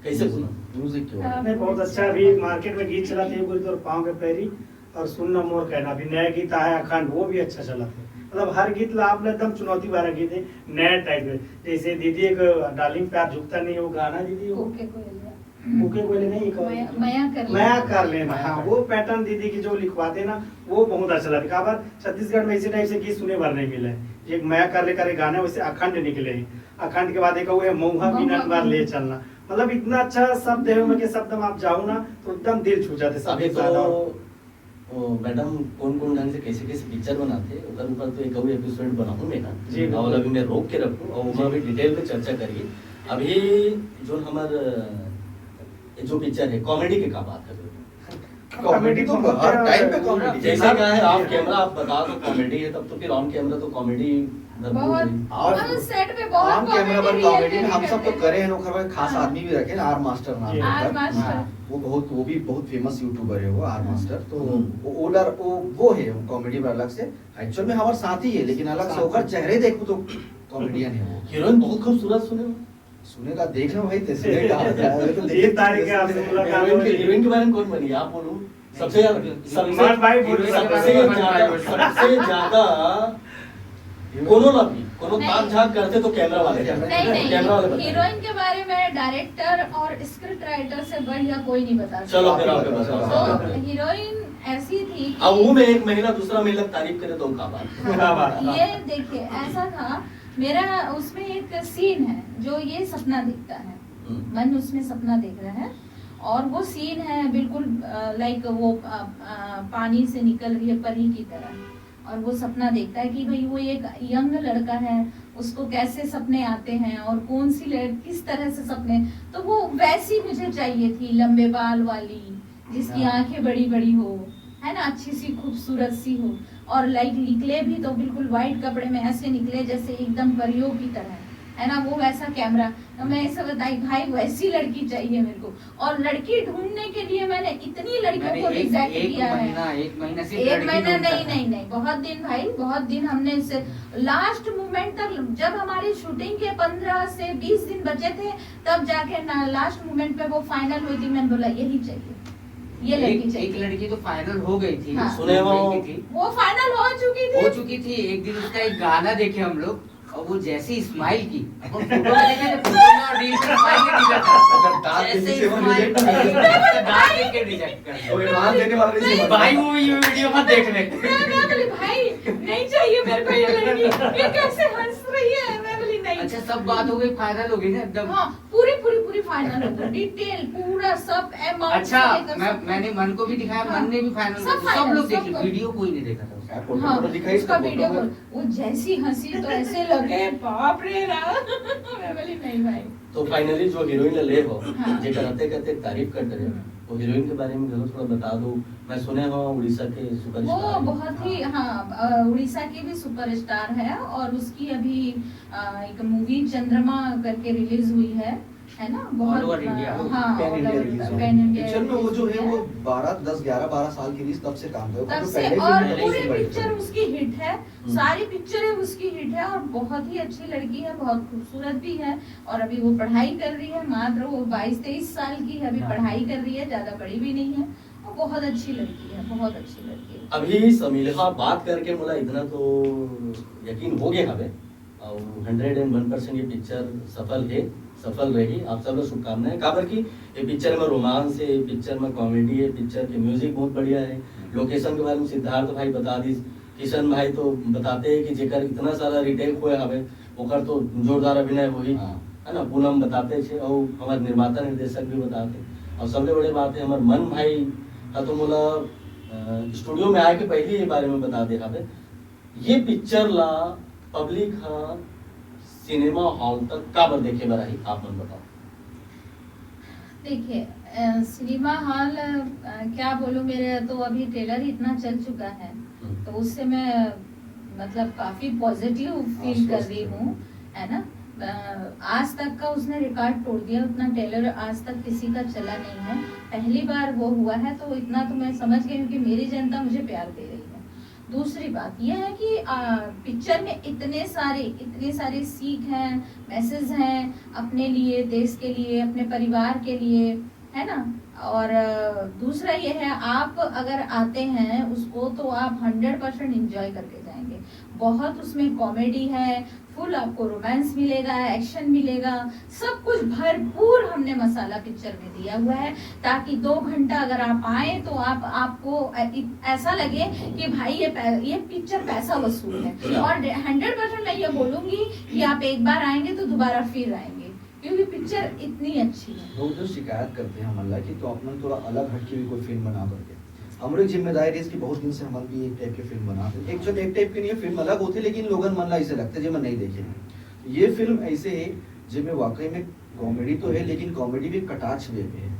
कैसे बोला? म्यूजिक क्यों? हाँ। नहीं, बहुत अच्छा। अभी मार्केट में गीत चला थे, गुरु तोर पाँव के पैरी और सुन ना मोर कहना, अभी नया गीत आया है अखंड, वो भी अच्छा चला था। मतलब हर गीत ला आप एकदम चुनौती भरा गीत है, नया टाइप में। जैसे दीदी एक डार्लिंग प्यार झुकता नहीं, वो गाना दीदी वो ओके कोयलिया। ओके कोयले नहीं, एक और मया, मया कर ले। मया कर लेना, हाँ, वो पैटर्न दीदी की जो लिखवाते ना, वो बहुत अच्छा लगता है। काबर छत्तीसगढ़ में इसी टाइप से गीत सुने भर नहीं मिले। एक मया कर ले करे गाने वैसे अखंड निकले, अखंड के बाद एक वो है मऊहा मऊहा मिनट भर भी। ले चलना, मतलब इतना अच्छा शब्द है उनके शब्द में आप जाओ ना तो एकदम दिल छू जाते, सब अभी गाना। तो ओ, मैडम कौन कौन ढंग से कैसे कैसे पिक्चर बनाते, ओकर ऊपर तो एक और एपिसोड बनाऊं मैं ना। जी, बिल्कुल। और अभी मैं रोक के रखूं और ओमा अभी डिटेल में चर्चा करिए। अभी जो हमार अ, जो पिक्चर है कॉमेडी के का बात है? कॉमेडी तो हर टाइम पे कॉमेडी। जैसे क्या है, ऑफ कैमरा आप बता दो कॉमेडी है, तब तो फिर ऑन कैमरा तो कॉमेडी भरपूर बहुत है। और हम सेट पे बहुत ऑन कैमरा पर कॉमेडी कॉमेडी रिएक्ट हम सब तो करते करे हैं, ओकर खास हाँ। आदमी भी रखे हैं, आर मास्टर नाम जी। है आर ओकर। मास्टर। हाँ, वो बहुत, वो भी बहुत फेमस यूट्यूबर है वो आर मास्टर। तो हम्म। वो ओला वो, वो है कॉमेडी पर अलग से, एक्चुअल में हमारे साथ ही है लेकिन अलग से साथ ओकर है। चेहरे देखो तो कॉमेडियन है वो। हीरोइन बहुत खूबसूरत सुने हो। सुनेगा, देख लो भाई, ते सुनेगा। ये तारीख है, आपसे मुलाकात हीरोइन हो के, रही है। हीरोइन के बारे में कौन बनी आप बोलो? सबसे ज्यादा, सबसे हिम्मत भाई बोल रहे सबसे हैं। ज्यादा, सबसे ज्यादा कोनो ला भी, कोनो नहीं। ताक झांक करते तो कैमरा वाले। नहीं, नहीं, कैमरा वाले बताए। हीरोइन के बारे में डायरेक्टर और स्क्रिप्ट राइटर से बढ़िया कोई नहीं बता सकता। चलो फिर आपके पास तो आओ। हीरोइन ऐसी थी कि अब वो में एक महीना दूसरा महीना तारीफ करे तो का बात। क्या बात है। ये देखिए, ऐसा था, मेरा उसमें एक सीन है जो ये सपना देखता है, हम्म। मन उसमें सपना देख रहा है और वो सीन है बिल्कुल लाइक वो अ, अ, पानी से निकल रही है परी की तरह। और वो सपना देखता है कि भाई वो एक यंग लड़का है, उसको कैसे सपने आते हैं और कौन सी लड़ किस तरह से सपने। तो वो वैसी मुझे चाहिए थी, लंबे बाल वाली, जिसकी हाँ। आंखें बड़ी बड़ी हो, है ना, अच्छी सी खूबसूरत सी हो, और लाइक निकले भी तो बिल्कुल व्हाइट कपड़े में ऐसे निकले जैसे एकदम परियों की तरह, है ना, वो वैसा कैमरा। तो मैं ऐसे बताई, भाई वैसी लड़की चाहिए मेरे को। और लड़की ढूंढने के लिए मैंने इतनी लड़कियों मैंने को एक, रिजेक्ट एक किया है। महीना एक महीना से एक लड़की महीना ढूंढता नहीं, था। नहीं, नहीं, बहुत दिन भाई, बहुत दिन हमने इसे, लास्ट मोमेंट तक, जब हमारी शूटिंग के पंद्रह से बीस दिन बचे थे, तब जाके ना लास्ट मोमेंट पे वो फाइनल हुई थी। मैंने बोला यही चाहिए, ये लड़की एक, चाहिए। एक लड़की तो फाइनल हो गई थी, हाँ। सुने हो? हो गई थी। वो फाइनल हो चुकी हो थी। चुकी थी। एक दिन उसका एक गाना देखे हम लोग, और वो जैसे ही स्माइल की, अपन फोटो में देखे तो फोटो में और रील पे स्माइल नहीं दिखा था। मतलब दांत के जैसे नीचे वो स्माइल रिजेक्ट की, कर दिया। दांत देख के रिजेक्ट कर वो दिया। एडवांस देने वाला नहीं समझ भाई वो ये वीडियो मत देखने। मैं, मैं बोली भाई नहीं चाहिए मेरे को ये लड़की, ये कैसे हंस रही है। मैं बोली नहीं। अच्छा, सब बात हो गई, फाइनल हो गई ना एकदम। हाँ, पूरी पूरी पूरी फाइनल हो गई, डिटेल पूरा सब अमाउंट अच्छा, मैं मैंने मन को भी दिखाया, हाँ। मन ने भी फाइनल, सब सब फाइनल, लोग सब देखे, लोग। वीडियो कोई नहीं देखा था उसका। मैं फोटो हाँ, फोटो दिखाई उसका सब वीडियो फोटो कॉल, वो जैसी हंसी तो ऐसे लगे बाप रे राम। मैं बोली नहीं भाई। तो फाइनली जो हीरोइन ले हो, हाँ। जेकर रहते कहते तारीफ करते रहे, हम्म। वो हीरोइन के बारे में जरूर थोड़ा बता दो। मैं सुने हो उड़ीसा के वो सुपरस्टार। बहुत ही, हाँ, अ, उड़ीसा की भी सुपरस्टार है और उसकी अभी अ, एक मूवी चंद्रमा करके रिलीज हुई है, है ना? बहुत All over India। हाँ, Pan all India over, release हो pan गई। India पिक्चर में वो release जो हुई है वो बारह, दस, ग्यारह, बारह साल के बीच तब से काम कर, तब जो से। पहले और फिल्म पूरी थी, पिक्चर उसकी हिट है, हम्म। सारी पिक्चरें उसकी हिट है और बहुत ही अच्छी लड़की है, बहुत खूबसूरत भी है। और अभी वो पढ़ाई कर रही है, मात्र वो बाईस तेईस साल की है, अभी हाँ। पढ़ाई कर रही है, ज्यादा बड़ी भी नहीं है। और बहुत अच्छी लड़की है, बहुत अच्छी लड़की है। अभी समीलहा बात करके मोला इतना तो यकीन हो गया हवे, और हंड्रेड एंड वन परसेंट ये पिक्चर सफल है, सफल रही। आप सब ला शुभकामनाएं। काबर कि ये पिक्चर में रोमांस है, ये पिक्चर में कॉमेडी है, पिक्चर के म्यूजिक बहुत बढ़िया है। लोकेशन के बारे में सिद्धार्थ भाई बता दिस, किशन भाई तो बताते हैं कि जेकर इतना सारा रिटेक हुए हवे, ओकर तो जोरदार अभिनय होही, हाँ। है ना? पूनम बताते छे, और हमारे निर्माता निर्देशक भी बताते। और सबसे बड़ी बात है, हमारे मन भाई का तो मोला, अ, स्टूडियो में आए के पहले ये बारे में बता दे हवे, ये पिक्चर ला पब्लिक हा सिनेमा हॉल तक काबर देखे बर आही, आप मन बताओ। देखिए, अ, सिनेमा हॉल, अ, क्या बोलूं, मेरे तो अभी ट्रेलर इतना चल चुका है, हम्म। तो उससे मैं, मतलब, काफी पॉजिटिव फील कर आश्वस्त रही है। हूँ, है ना? अ, आज तक का उसने रिकॉर्ड तोड़ दिया, उतना ट्रेलर आज तक किसी का चला नहीं है। पहली बार वो हुआ है, तो इतना तो मैं समझ गई हूँ कि मेरी जनता मुझे प्यार दे रही है। दूसरी बात यह है कि, आ, पिक्चर में इतने सारे, इतने सारे सीख हैं, मैसेज हैं अपने लिए, देश के लिए, अपने परिवार के लिए, है ना? और, अ, दूसरा ये है, आप अगर आते हैं उसको, तो आप हंड्रेड परसेंट एंजॉय करके जाएंगे। बहुत उसमें कॉमेडी है, फुल आपको रोमांस मिलेगा, एक्शन मिलेगा, सब कुछ भरपूर हमने मसाला पिक्चर में दिया हुआ है, ताकि दो घंटा अगर आप आए तो आप, आपको ऐ-, ऐसा लगे कि भाई ये पै-, ये पिक्चर पैसा वसूल है। और हंड्रेड परसेंट मैं ये बोलूंगी कि आप एक बार आएंगे तो दोबारा फिर आएंगे, क्योंकि पिक्चर इतनी अच्छी है। लोग जो शिकायत करते हैं हमन ला कि तो आप मन थोड़ा अलग हटके भी कोई फिल्म बना करके, हमरो एक जिम्मेदारी रहिस कि बहुत दिन से हमन भी एक टाइप के फिल्म बनात हन। एक जो एक टाइप के नहीं है, फिल्म अलग होथे, लेकिन लोगन मन ला ऐसे लगथे जेमन नहीं देखे। ये फिल्म ऐसे है जेमे वाकई में कॉमेडी तो है, लेकिन कॉमेडी भी कटाक्ष वे में है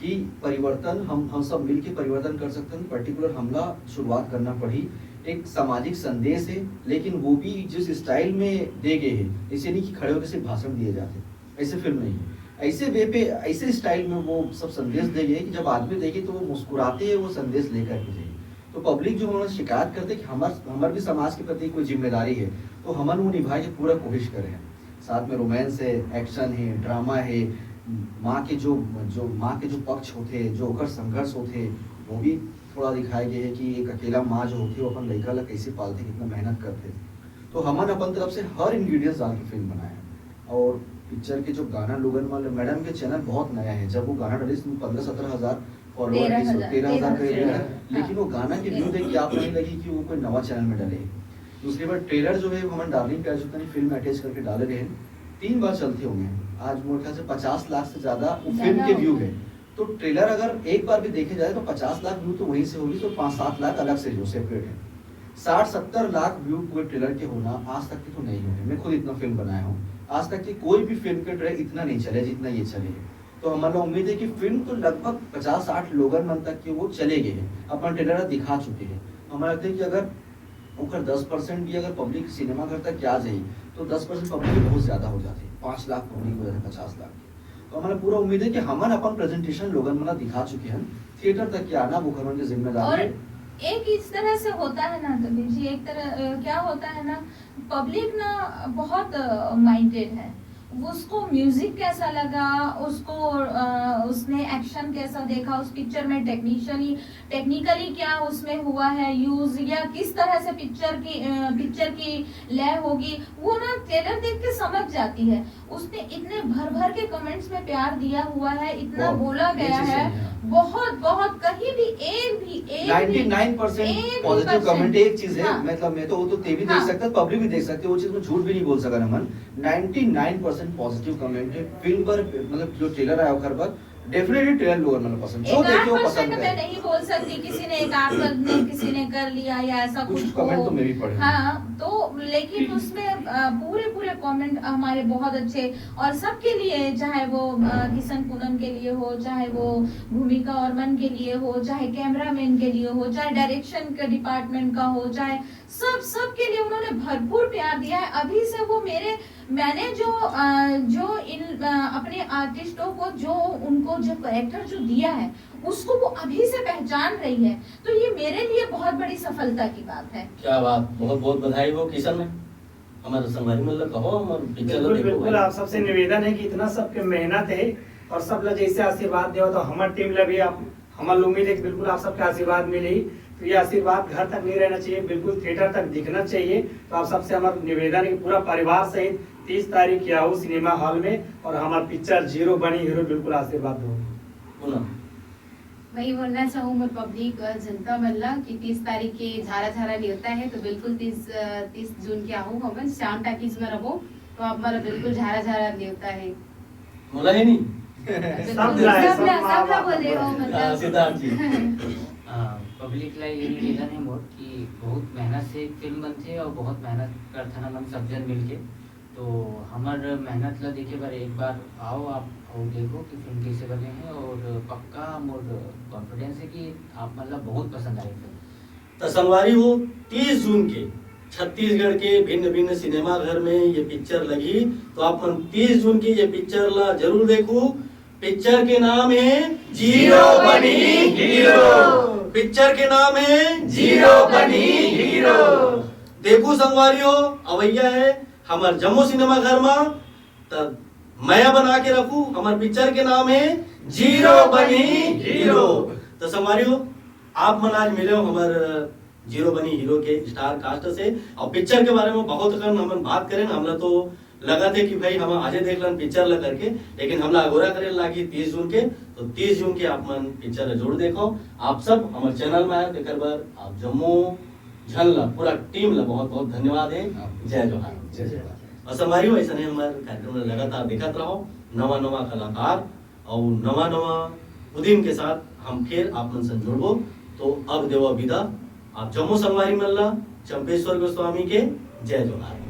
कि परिवर्तन हम, हम सब मिलके परिवर्तन कर सकते हैं। पर्टिकुलर हमला शुरुआत करना पड़ी, एक सामाजिक संदेश है, लेकिन वो भी जिस स्टाइल में दे गए हैं, ऐसे नहीं कि खड़े होकर सिर्फ भाषण दिए जाते, ऐसे फिल्म नहीं है। ऐसे वे पे, ऐसे स्टाइल में वो सब संदेश दे गए कि जब आदमी देखे तो वो मुस्कुराते हैं, वो संदेश लेकर के जाए। तो पब्लिक जो हमन शिकायत करते कि हमार, हमार भी समाज के प्रति कोई जिम्मेदारी है, तो हमन वो निभाए के पूरा कोशिश करे हैं। साथ में रोमांस है, एक्शन है, ड्रामा है, माँ के जो, जो माँ के जो पक्ष होथे, जो ओकर संघर्ष होथे, वो भी थोड़ा दिखाए गए है कि एक अकेला माँ जो होथे, वो अपन लइका ला कैसे पालथे, कितना मेहनत करथे। तो हमन अपन तरफ से हर इंग्रेडिएंट्स डाल के फिल्म बनाए हैं। और पिक्चर के जो गाना लोगन वाले, मैडम के चैनल बहुत नया है, जब वो गाना डाली तो पन्द्रह सत्रह हजार फॉलोअर, तेरह हजार, तेरह हजार तेरह करीब हजार। है, लेकिन वो गाना के व्यू देख के आप नहीं लगी कि वो कोई नवा चैनल में डाले हैं। दूसरी बार ट्रेलर जो है, वो हमन डार्लिंग प्यार जुगतानी फिल्म अटैच करके डाले रहे हैं, तीन बार चलते होंगे। आज मोर ख्याल से पचास लाख से ज्यादा वो फिल्म ज्यादा के हो व्यू गया। है। तो ट्रेलर अगर एक बार भी देखे जाए तो पचास लाख व्यू तो वहीं से होगी, तो पाँच सात लाख अलग से जो सेपरेट है। साठ सत्तर लाख व्यू पूरे ट्रेलर के होना आज तक के तो नहीं हुए। मैं खुद इतना फिल्म बनाया हूँ, आज तक की कोई भी फिल्म के ट्रेलर इतना नहीं चले जितना ये चले है। तो हमन ला उम्मीद है कि फिल्म तो लगभग पचास साठ लोगन मन तक के वो चले गए हैं, अपन ट्रेलर दिखा चुके हैं। हमन लगता है कि अगर ओकर दस परसेंट भी अगर पब्लिक सिनेमा घर तक के आ जाए, तो दस परसेंट पब्लिक बहुत ज्यादा हो जाती है, पाँच लाख पब्लिक हो जाती है, पचास लाख की। तो हमन ला पूरा उम्मीद है कि हमन अपन प्रेजेंटेशन लोगन मन ला दिखा चुके हैं, थिएटर तक के आना वो हमन के जिम्मेदारी और है। एक इस तरह से होता है ना दबीर जी, एक तरह अ, क्या होता है ना, पब्लिक ना बहुत माइंडेड है। उसको म्यूजिक कैसा लगा, उसको अ, उसने एक्शन कैसा देखा उस पिक्चर में, टेक्निशियली टेक्निकली क्या उसमें हुआ है यूज, या किस तरह से पिक्चर की पिक्चर की लय होगी, वो ना ट्रेलर देख के समझ जाती है। उसने इतने भर भर के कमेंट्स में प्यार दिया हुआ है, इतना बहुत, बोला ये गया चीज़ है। सही है। बहुत बहुत कहीं भी एक भी एक भी नाइंटी नाइन परसेंट एक भी पॉजिटिव percent। कमेंट है। एक चीज है, हाँ। मतलब मैं तो वो तो ते भी देख हाँ। सकता, पब्लिक भी देख सकते, वो चीज में झूठ भी नहीं बोल सका Naman. Ninety nine percent positive comment है फिल्म पर, मतलब जो ट्रेलर आया ओकर पर, डेफिनेटली ट्रेलर लोगन मन पसंद, जो एक आध देखे वो परसेंट पसंद मैं है। नहीं बोल सकती किसी ने एक आध ने किसी ने कर लिया या ऐसा कुछ कुछ कमेंट हो। तो मैं भी पढ़े हूँ। हाँ, तो लेकिन उसमें अ, पूरे पूरे कमेंट हमारे बहुत अच्छे, और सबके लिए, चाहे वो अ, किशन पूनम के लिए हो, चाहे वो भूमिका वर्मन के लिए हो, चाहे कैमरामैन के लिए हो, चाहे डायरेक्शन के डिपार्टमेंट का हो, चाहे सब सब के लिए उन्होंने भरपूर प्यार दिया है। अभी से वो मेरे मैंने जो अ, जो इन अ, अपने आर्टिस्टों को जो उनको जो कैरेक्टर जो दिया है, उसको वो अभी से पहचान रही है, तो ये मेरे लिए बहुत बड़ी सफलता की बात है। क्या बात, बहुत बहुत बधाई हो किशन, हमारे संगवारी मन ला कहो, हमारे पिक्चर ला बिल्कुल देखो बिल्कुल भाई। आप सबसे निवेदन है कि इतना सबके मेहनत है और सब ला जैसे आशीर्वाद देवा तो हमार टीम ला भी आप, हमार उम्मीद है कि बिल्कुल आप सबके आशीर्वाद मिली। तो ये आशीर्वाद घर तक नहीं रहना चाहिए, बिल्कुल थिएटर तक दिखना चाहिए। तो आप सबसे हमार निवेदन है कि पूरा परिवार सहित तीस तारीख के आओ सिनेमा हॉल में और हमार पिक्चर जीरो बनी हीरो बिल्कुल आशीर्वाद दो। पूनम। वही बोलना चाहूँ मैं पब्लिक अ, जनता मन ला कि तीस तारीख के झारा झारा नेवता है, तो बिल्कुल तीस अ, तीस जून के आहू हमन श्याम टाकीज में रहो, तो आप मन ला बिल्कुल झारा झारा नेवता है। मोला ही नहीं। सब ला है, सब सबला ला सबला बात बोले हो है। आ, मतलब। सिद्धार्थ जी। अ, पब्लिक ला ये निवेदन है मोर कि बहुत मेहनत से एक फिल्म बनथे और बहुत मेहनत करथन हमन सब जन मिलके। तो हमर मेहनत ला देखे बर एक बार आओ आप और देखो कि फिल्म कैसे बने हैं, और पक्का मोर कॉन्फिडेंस है कि आप मन ला बहुत पसंद आए फिल्म। तो संगवारी हो, तीस जून के छत्तीसगढ़ के भिन्न भिन्न सिनेमा घर में ये पिक्चर लगी, तो आप मन तीस जून के ये पिक्चर ला जरूर देखो। पिक्चर के नाम है जीरो बनी हीरो। पिक्चर के नाम है जीरो बनी हीरो। देखू संगवारी हो, अवैया है हमार जम्मो सिनेमा घर मा, त मया बना के रखू। हमार पिक्चर के नाम है जीरो बनी हीरो। तो संगवारी हो, आप मन आज मिले हो हमार जीरो बनी हीरो के स्टार कास्ट से, और पिक्चर के बारे में बहुत कन हमन बात करें, हमला तो लगा थे कि भाई हम आजे देख लन पिक्चर ला करके, लेकिन हमला अगोरा करे लागी तीस जून के। तो तीस जून के आप मन पिक्चर ला जरूर देखो। आप सब हमारे चैनल में आए, तेकर बर आप जम्मो झन ला, पूरा टीम ला बहुत बहुत धन्यवाद है। जय जोहार। जय जोहार। और संगवारी हो, ऐसा नहीं हमारे कार्यक्रम ला लगातार देखत रहो, नवा नवा कलाकार और नवा नवा उद्यम के साथ हम फिर आप मन से जुड़बो। तो अब देवा विदा आप जम्मो संगवारी मन ला चंपेश्वर गोस्वामी के जय जोहार।